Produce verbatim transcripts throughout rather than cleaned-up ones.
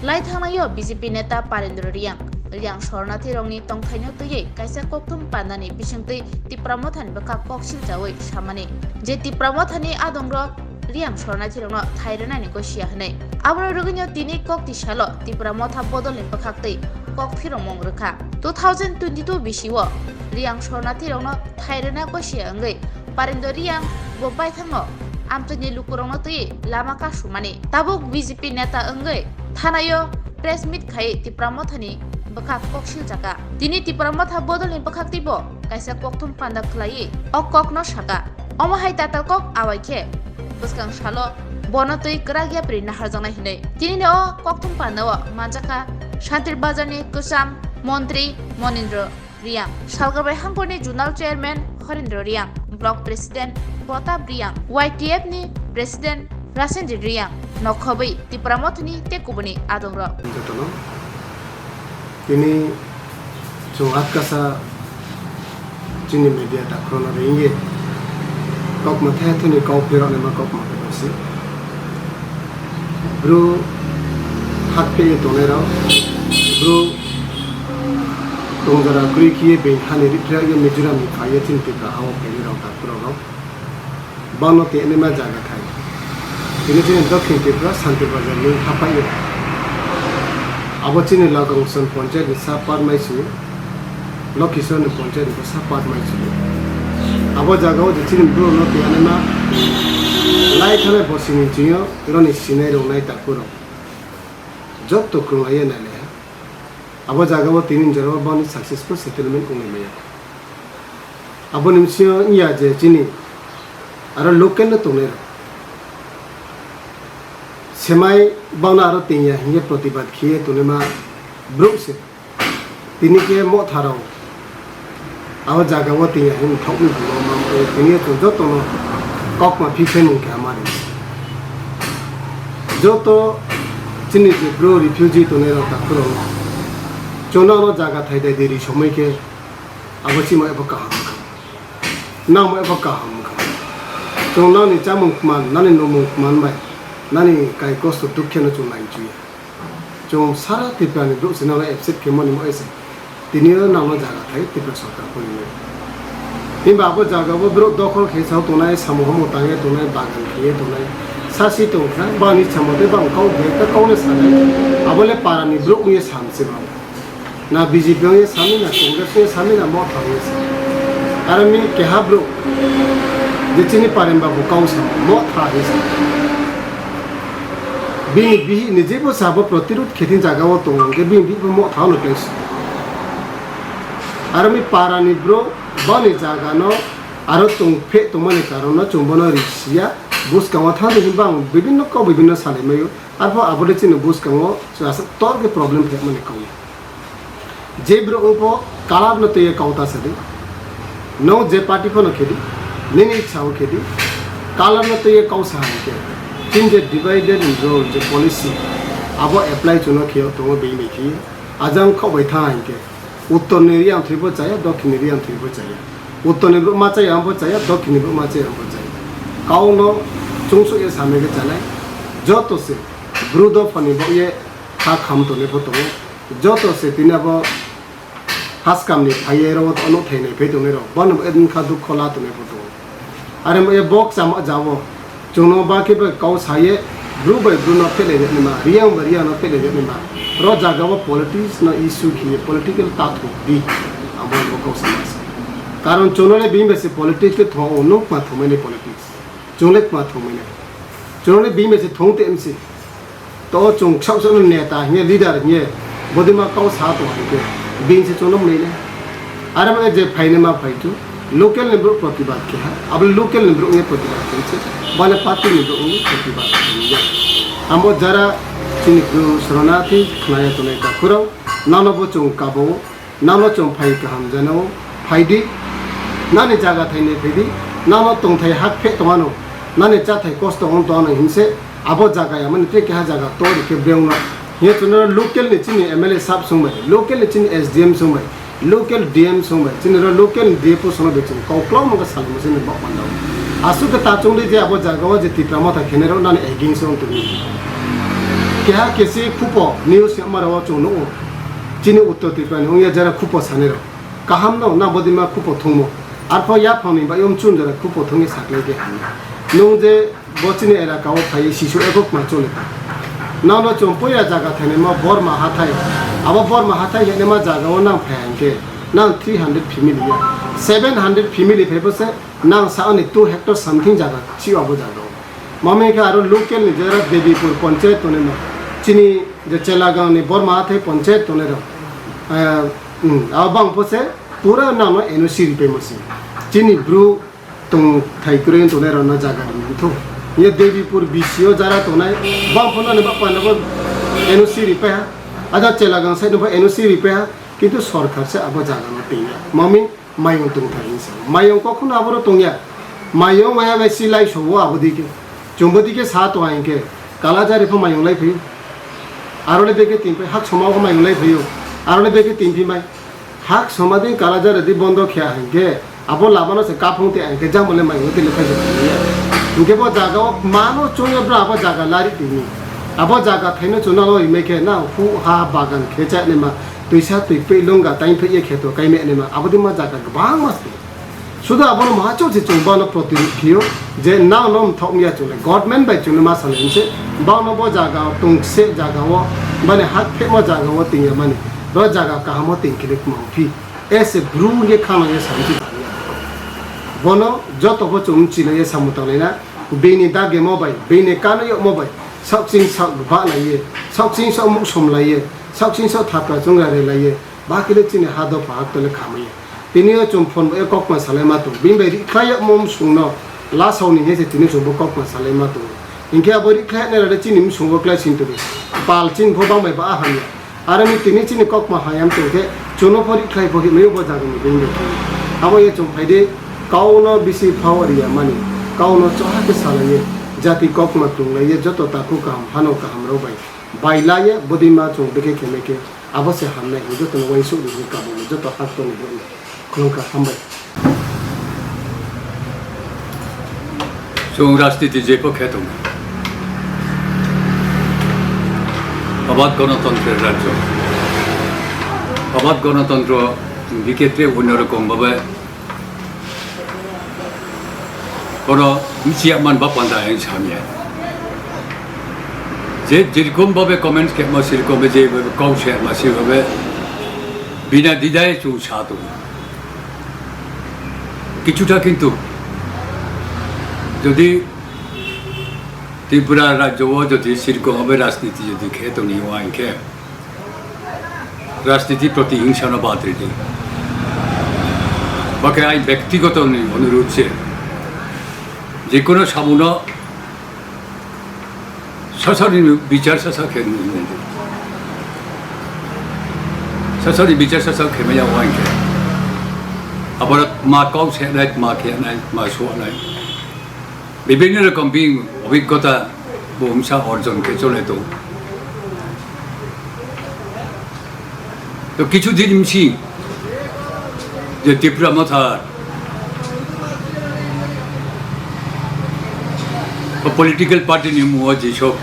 Lai thangnaio B J P neta Parendra Reang, Reang sornathirokni tongthaino twiwi kaisa kokthum pandani bisingtwi Tipra Mothani bwkhak kok silchawi samani je Tipra Mothani adongrok Reang sornathirokno thai rwnani gosia hwnwi. Aboni rwgwino tini kok tisalo Tipra Motha bodolni bwkhaktwi kok phirokmung rwkha. Two thousand twenty-two bisio Reang sornathirokno thai rwna gosia wngwi Parendra Reang bo baithangno amchaini lukurokno twi lama kasumani. Tabuk B J P neta wngwi thanaio press meet khai Tipra Mothani bwkhak kok silchaka. Tini Tipra Motha bodolni bwkhaktwibo kaisa kokthum panda khwlaiwi o kokno saka. Omo hai tatal kok awai khe bwskang salo bono twi kwrak yapri naharjaknai hinwi. Tinini o kokthum pandao manjakha Shantir Bazarni kwcham montri Monindra Reang, Salgarbai Hangkorni Zonal Chairman Horendra Reang, Block President Pratap Reang, Y T F ni President Rasenjit Reang, nokhobwi Tipra Mothani tei kubuni adongrok. Jotono tini chwng atkasa chini media takhorokno ringwi kokma the thwni kok phiroknima kokma khe bosi. Bru hak pheiwi tongnairok, bru tong jora kwrwi khiye being hani riphriyakya Mizoramni phaiya chini Tripura hao phainairok takhorok rok. Bangno tei anima jaga thai. Tini chini Dokhin Tripura Santir Bazarni haphaiyo. Abo chini Lagongson Ponchayatni sa Patmaisu, Lokhisor ni Ponchayatni sa Patmaisu. Abo jagao je chini bru no tei anima lai thanai bosini chwngyo roni sinai rwnai takhorok. Jotto kwrwnglaio nailaiha. Abo jagao tini jorao bangni successful settlement wnglai maya. Aboni bisingo wngya je chini aro local no tongnai rok. Semai bangno aro tengya hinkhe protibad khiye tongnaima brouh se. Tini khe Motha rok abo jagao tengya hinwi thokni buma ma tini chwng jotono kokma phikhe mung khe hamari. Joto chini je bro refugee tongnai rok takhurok chwngno ano jaga thai dai diri somoi khe abo chima ebo kaham wngkha. Nangbo ebo kaham wngkha. Chwng nangni chamung kman, nangni numung kman bai, nangni kai kosto dukhe no chwng nai chuya. Chwng sara Tripura ni brouh se nangno accept khe mani mo ese. Tini o nangno jaga thai Tripura sorkar pori nai. Himba abo jaga bo brouh dokhol khe sao tongnai, samung hamung tangye tongnai, bagan khiye tongnai. Sasi tong kha, bani samung tei bang kau bek ta kau le sanai. Abo le para ni brouh wngye sam se bang. Na B J P wngye sami, na Congress wngye sami, na Motha wngye sami. Aro mi keha brouh je chini Parem babu kau sa, Motha hinwi sa. Bini bihik ni jebo sabo protirod khe thini jaga o tongo, hwnkhe bini bihik bo Motha no tei si. Aro mi para ni brouh boni jaga no aro tong phe tongmani karon no chwng bono ri siya, bwskango thang di hinba ang bibinno kok bibinno salai maio, arpho abo de chini bwskango aswk tor khe problem phe mani kok. Je brouh wngpho colour no twiwi kau ta sadi. Nwng je party phano khedi, nini ichha o khedi, colour no twiwi kau sa hai khe. Chini je divide and rule je policy, abo apply chwngno khiyo tongo being bai khi. Ajang kok bai tha hai khe. Uttor ni riyang thwibo chaya, dokhin ni riyang thwibo chaya. Uttor ni brouh ma chaya, ambo chaya, dokhin ni brouh ma chaya, ambo chaya. Kau no chwngsu ye samai khe chanai. Joto se bru dophani bo ye kha kham tongnai pho tongo. Joto se tini abo haskam ni phaiye ro ano thainai phai tongnai rok. Bono bo edin kha dukho la tongnai pho tongo. Are mo e bok chama jawo. Chwngno ba khe bai kau saye bru bai bru no phelai rwni ma, riyang bai riyang no phelai rwni ma. Ro jaga o politics no issue khiye political ta thok di. Abo bo kau sama sa. Karon chwngno le bini bai se politics ke thong o nuk ma thumai ni politics. Chwng le ma thumai ni. Chwngno le bini bai se thong te M C. To chwng ksak sakno neta hiye, leader hiye, bodima kau sa tong hai khe, bini se chwngno mwnwi le. Are mane je phaine ma phai tu, local ni brouh protibad khe ha, abo local ni brouh ni protibad khe se, bale party ni brouh ni protibad khe ya. Amo jara chini bru sorona thi khnaya tonai ka khurang, nano bo chwng kabo, nano chwng phai kaham jana o, phai di, nani jaga thai ne phai di, nano tongthai hak phe tongano, nani chathai kosto on tongano hinse, Abo jaga ya mani tei keha jaga to rikhe brengno. Hiya chwngno local ni chini M L A sab songbai, local ni chini S D M songbai, local D M songbai, chini ro local ni D F O sono bechung kok klong mangka salmo chini bok mandao. Asuk ke ta chungdi je abo jaga o je Tipra Motha khenero nani against on tuni. Keha kesi khupo news yamarao chwng nukgo. Chini Uttor Tripura ni wngya jera khupo sanirok. Kaham no na bodima khupo thungmo. Arpho yaphang ni bayom chun jera khupo thungwi saklai khe hamya. Nwng je bo chini elaka o phaiwi sisu ekok ma chole. Nang no chwng puila jaga thainima Borma hathai. Abo Borma hathai hinima jaga o nang phai hwnkhe nang three hundred family ya. Seven hundred family phai bo se nang sa ani two hectare something jaga si abo jaga o. Mami khe aro local ni jera Debipur panchayat tongnai no. Chini je Chelagang ni Borma hathai panchayat tongnai rok. Eh, hmm, abo bang pho se pura nang no N O C ripai mo si. Chini bru tong thai kwrwi tongnai rok no jaga ri manthu. Ye Debipur B C o jara tongnai bang pho nani bak panda bo N O C ripai ha. Ada Chelagang side no bo N O C ripai ha. Kintu sorkar se abo jaga no tengya. Mami mayung tongthai hinwi sao. Mayung kokhuno aboro tongya. Mayung maya bai si lai sobo abo dike. Chwngbo dike sa tonga hinkhe. Kalajari pho mayung lai phaio. Arole beke tin phai hak soma pho mayung lai phaio. Arole beke tin phi mai. Hak soma din Kalajari di bondo khya hinkhe. Abo labano se kaphung te hinkhe jang bole mayung te le phai se. Hinkhe bo jaga o mano chwngya bra abo jaga lari tini. Abo jaga thaino chwngno loi mai khe na hu ha bagan khe cha ni ma. Twisa twi pei lwng ga taing phai ye kheto kai me nima abo di ma jaga kwbangma se. Sudu abono maha chok se chwng bono protirud phio je nang no mthok ya chwng le government bai chwng ma salai se bang no bo jaga tong se jaga o bani hak phemo jaga o ting ya mani bo jaga kaham o ting kile ma phi ese bru ye khana ye sam si bono joto bo chwng chile ye samu tang le na bini dage mo bai bini kano yo mo bai sok ching sok ba lai ye sok ching sok muk som lai ye sok ching sok thapra chwng ra re lai ye. Bakile chini ha dopha hak tole khamaya. Tini o chwng phone bai kokma salai ma tongo. Bini bai rikhlai yakmo msung no lasao ni hese tini chwng bo kokma salai ma tongo. Hinkhe abo rikhlai yaknai rade chini msung o klai sing tongo. Pal chini pho bang bai ba hamya. Aro ni tini chini kokma hayam tongkhe chwngno pho rikhlai pho hinwi bo jaga ni bini bai. Abo ye chwng phaide kau no bisi power ya mani. Kau no choha khe salai ye. Jati kokma tonglai ye joto takhuk kaham hano kaham rok bai. Bai la ye bodima chwng bikhe khe mekhe. Abo se hamnai hwnwi jotono uansukni hwnwi kabulni joto hak tongni hwnwi khulumkha, hambai. Chwng rajniti jepho khe tongo. Abad ganatantra rajyo. Abad ganatantro bikhe tre onno rokom bhabe Kono michiya man ba panda ang samya. Je jerokom bhabe comments kemo serokom je bhabe kau se ma se bhabe bina didai chwng sa tongo. Kichuta kintu jodi Tripura rajyo o jodi serokom bhabe rajniti jodi khe tongni o ang khe Rajniti proti hingsa no bad ridi. Bakhe ai byaktigoto ni onurudh se, jekono samuno sasani bichar sasa khe nungdi. Sasani bichar sasa khe maya wain khe. Abar ma kau se nai, ma khe nai, ma so nai. Bibhinno rokom bini obhiggota bo wngsa orjon khe chole tongo. To kichu din bisi je Tipra Motha o political party ni mung o jesok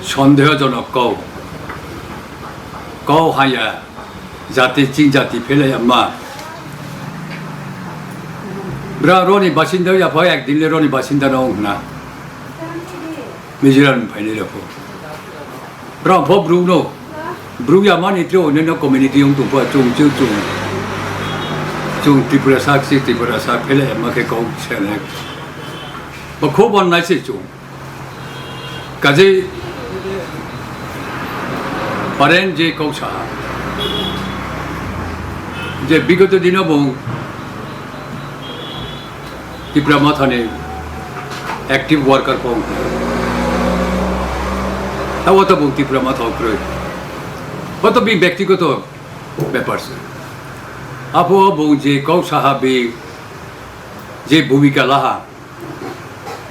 sondehojonok kau, kau haya, jati ching jati phelai ma. Bra roni basinda ya pha ek din le roni basinda no hna. Mizoram phaini le pho. Bra pho bru no. Bru ya mani tro ne no community ong tu pha chung chung chung. Chung Tripura sak si Tripura sak phelai ma khe kau se ne. Ba kho bon nai se chung. Kaje paren je kok saha je bigoto dino bung Tipra Motha ni active worker kong ta wato bung Tipra Motha ukroi wato bi byaktigoto bepar se apo bung je kok saha bi je bhumika laha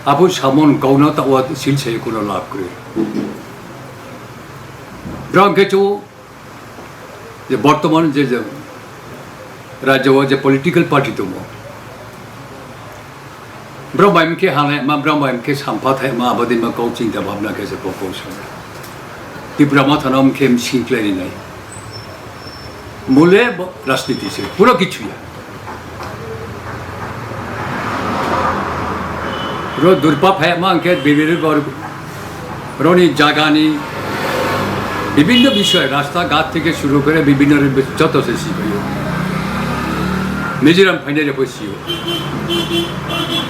Abo samon kauna tawa sil se kuno lab kre. Drang ke chu je bortoman je je rajyo je political party tomo. Borok bai mkhe halaima, borok bai mkhe sampha thaima, aboni ma kok chinta bhabna khe se kok kok sana. Tipra Motha no mkhe msing khlai rinai. Mole bo rajniti se, puro kichu ya. Ro durpa phaima hwnkhe bibiri bor-, roni jagani bibhinno bishoy, rasta ghat theke shuru kore bibhinno re-, joto se sibayo. Mizoram phainai rebo siyo.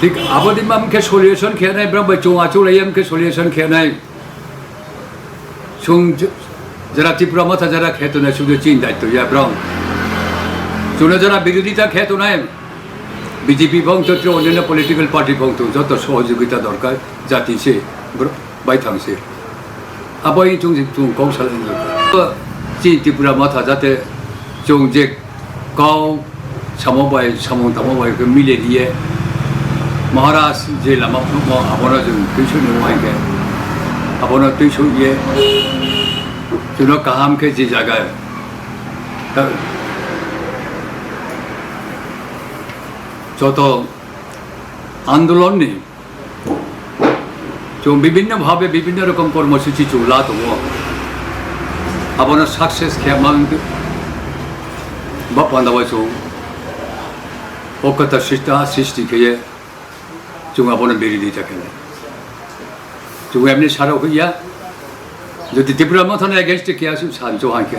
Thik aboni ma hwnkhe solution khenai, borok bai chong achuk lai hwnkhe solution khenai. Chwng j-, jara Tipra Motha jara khe tongnai, chwng chini daityo ya borok. Chwngno jara birodita khe tongnai, B J P bo wng tong, onyanno political party bo wng tong, joto sohojogita dorkar, jati se, bro-, baithang se. Abo wng chwng, chwng kok salai wng tong. Chini Tipra Motha jate chwng je kau samung bai, samung tangma bai khe mile riye, Maharaj je lama phunukmo abono chwng twisu ni uaingkhe, abono twisu ye chwngno kaham khe je jaga, ta-, joto andolon ni Chwng bibhinno bhabe bibhinno rokom kormosuchi chwng la tongo. Abono success khe mang ba panda bai chwng okota sista sristi khe chwng abono biridita khe. Chwng emni sara hoya. Jodi Tipra Mothani against khe aswk sancho hangkhe.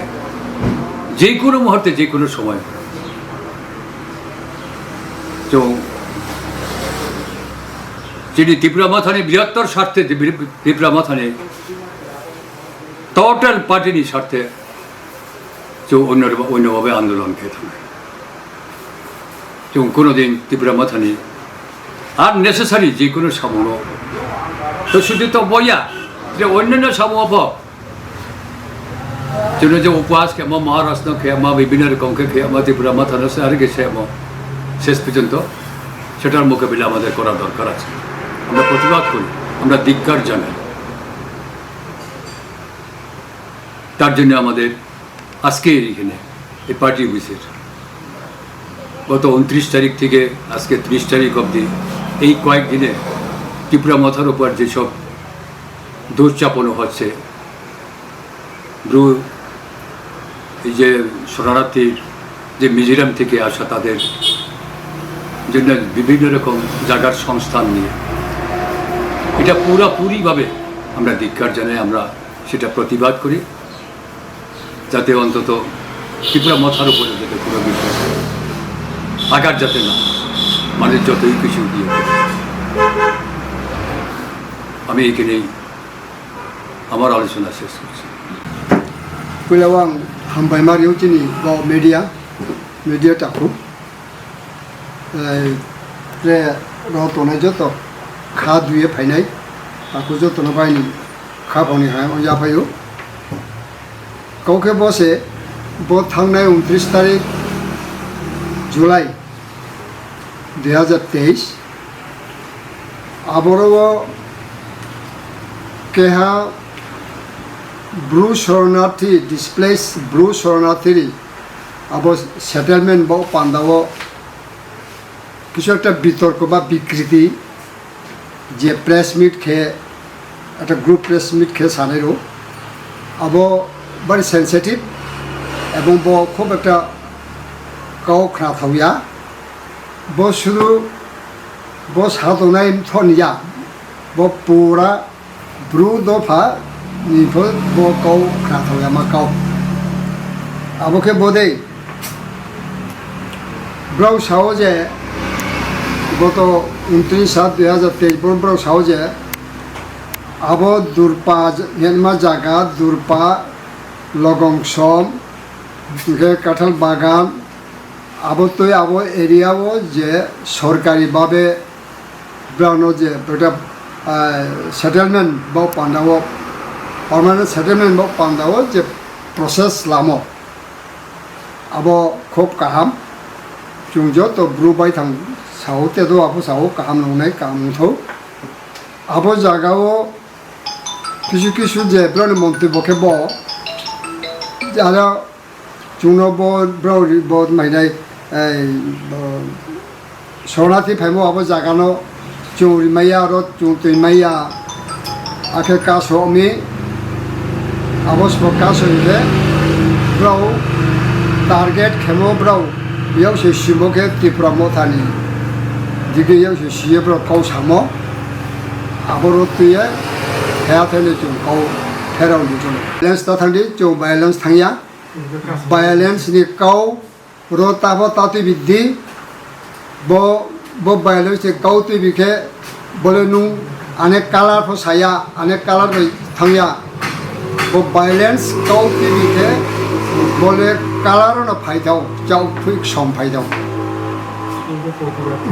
Jekunu muhurte, jekunu somoy. Chwng chini Tipra Mothani brihottor sarthe, Tipra Mothani total party ni sarthe chwng onno, onno bhabe andolon khe thangnai. Chwng kono din Tipra Mothani unnecessary jekunu samungo to sudi to boya, je onnanno samungo pho Chwngno je upas khe ma, Maharaj no khe ma, bibhinno rokom khe khe ma, Tipra Mothano se ari khe se ma, শেষ পর্যন্ত সেটার মোকাবিলা আমাদের করা দরকার আছে। আমরা প্রতিবাদ করি, আমরা ধিক্কার জানাই। তার জন্য আমাদের আজকে এখানে এই পার্টি অফিসের গত ঊনত্রিশ তারিখ থেকে আজকে ত্রিশ তারিখ অবধি এই কয়েকদিনে ত্রিপুরা মথার উপর যেসব দৌড় চাপানো হচ্ছে, ব্রু, এই যে শরণার্থীর যে মিজোরাম থেকে আসা, তাদের জন্য বিভিন্ন রকম জায়গার সংস্থান নিয়ে, এটা পুরাপুরিভাবে আমরা ধিক্কার জানাই, আমরা সেটা প্রতিবাদ করি, যাতে অন্তত ত্রিপুরা মথার উপরে যাতে কোনো বিষয় আঘাত যাতে না, মানে যতই কিছু দিয়ে হোক। আমি এখানেই আমার আলোচনা শেষ করছি। Puila o ang hambai ma rio chini bo media, media takhuk. Ei, tre ro tongnai joto kha duye phainai, takhuk jotono baini kha boni hai o yaphaio. Kaukhe bo se bo thangnai ঊনত্রিশ tarik July dui hazar teis. Aboro o keha Bru Shoronarthi, displaced Bru Shoronarthi ri abo settlement bo panda o kisu ekta bitorko ba bikriti je press meet khe, ekta group press meet khe sanai rw, abo bari sensitive ebong bo khub ekta kau khna thauya. Bo sudu bo sa tongnai thon ya, bo pura Bru dopha ni pho bo kau khna thauya ma kau. Abo khe bodei brao sao je goto ঊনত্রিশ সাত দুই হাজার তেইশ bo brao sao je abo Durpa hinma jaga Durpa, Logongsom, hwnkhe Kathal Bagan, abo twi abo area o je sorkari babe brao no je beta, ah, settlement bo panda o, permanent settlement bo panda o je process lamo, abo khub kaham. Chwng joto Bru baithang sao, tedo abo sao kaham nungnai, kaham nungthok. Abo jaga o kisu kisu je brao ni montri bo khe bo jara Chwngno bo brao ri-, bo mainai, ei, bo, sorati phaimo abo jagano Chwng rimaya oro chwng twi maya, akhe kaso mi abo sbo kaso hinkhe borok target khemo borok yak se simo khe Tipra Mothani dige yak se siye borok kok samo aboro twiye hea thele chwng kok pherao ni chwng. Violence ta thangdi chwng violence thangya, violence ni kok Ro tabo tatwi bidi, bo, bo violence ni kau twi bikhe bole nung ane color pho saya, ane color bai thangya. Bo violence kau twi bikhe bole color no phaithao, chao phuik som phaithao.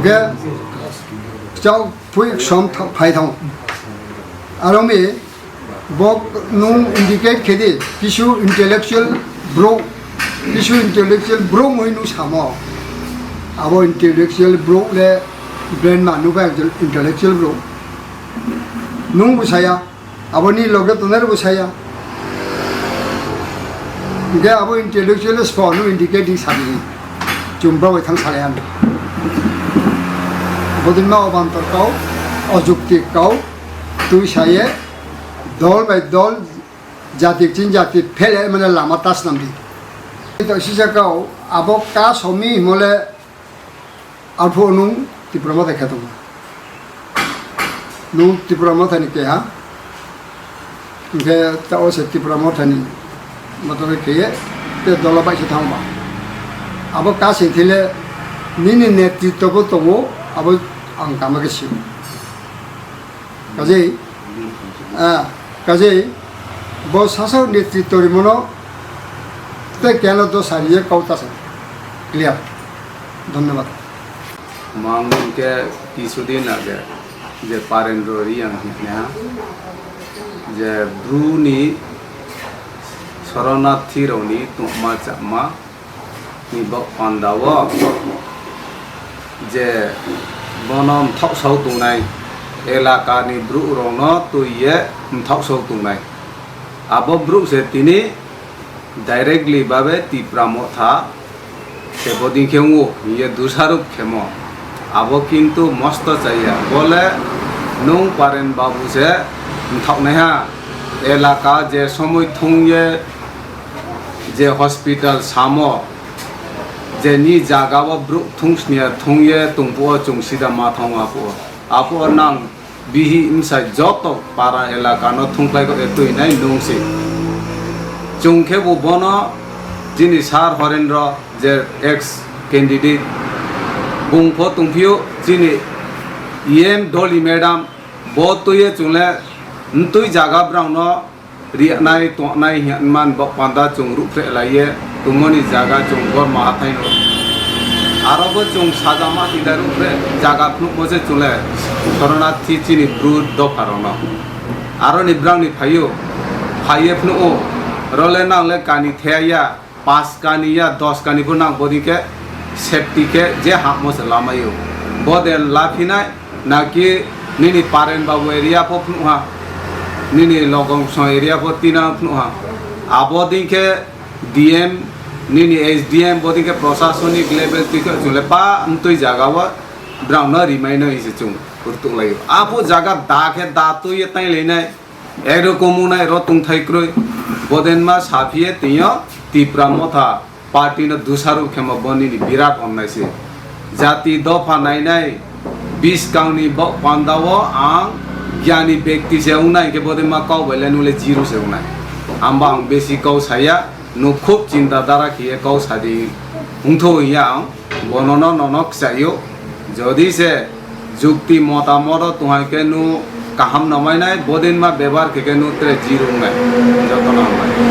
Ge chao phuik som tha-, phaithao. Aroni Bo nung indicate khe di, kisu intellectual bro, kisu intellectual bro mui nung samo. Abo intellectual bro le brain ma nung ba intellectual bro. Nung bo saya, abo ni loge tongnai bo saya. Hingke abo intellectual spo nung indicate di sabi. Chum bro bai thang salai ano. Bodin ma obantor kau, ojukti kau, tui saye, dol bai dol, jati chin jati phele mane lama ta swnam di. To sisa kau abo ka somi himole arphuh nung Tipra Motha khe tongo. Nung Tipra Motha ni keha. Hingke ta o se Tipra Motha ni motor khe ye te dolo bai se thang ba. Abo ka se thile nini netritwo bo tongo abo ang kama khe sio. Kajei, ah, kajei, bo sasao netritwo rimono tei kelo do sariye kau ta sa. Clear. Dhonyobad. Mang hingke kisudin age je Parendra Reang hingya je Bru ni Soronarthi rok ni tongma chama ni bok panda o je bono mthok sok tongnai, elaka ni bru rok no twi ye mthok sok tongnai. Abo bru se tini directly babe Tipra Motha se boding khe wngo hingye dusaruk khemo. Abo kintu mosto chaya. Bole nung Paren Babu se mthok nai ha. Elaka je somoi thung ye je hospital samo, je ni jaga o bru thung sniya thung ye tong phuo chwng sida ma thang aphuo. Aphuo nang bihi msai joto para elaka no thung khlai khe twi nai nung si. Chwng khe bo bono chini sir Horendra je ex candidate bung pho tong phio chini E M Dolly madam bo twi ye chwng le ntwi jaga brang no Riyanai tongnai hinman bok panda chwng ruhphreh laiye tongmani jaga chwng bor mahathai no. Aro bo chwng sajama tida ruhphreh jaga phunukmo se chwng le Soronarthi chini bru dopha rokno. Aro ni brang ni phaio, phaiye phnuko, role nang le kani thaya ya, pas kani ya, dos kani pho nang bodi khe safety khe je hamo se lamaio. Bo de laphinai, naki nini Paren Babu area pho phnuha, nini Logong Song area pho tina phnuha. Abo ding khe D M, nini S D M, bo ding khe prosasonik level twi khe chwng le pa mtwi jaga o brang no rimai no hinse chwng rwtuk laio. Abo jaga da khe da twi ye tai lainai. Erokom wngnai ro tongthai kwrwi. Bodenma saphiye twiyo Tipra Motha party no dusaruk khema bo nini birat onnai se. Jati dopha nainai biskang ni bok panda o ang gyani bekti se wngnai, hingke bodenma kok bai le nung le zero se wngnai. Amba ang besi kok saya, nung khub chinta dara khiye kok sadi wngtho hiya ang. Bono no nono kchaio. Jodi se jukti motamot o tongha khe nu kaham no mainai, bodin ma bebhar khe khe nu tre zero wngnai. Joto no hambai.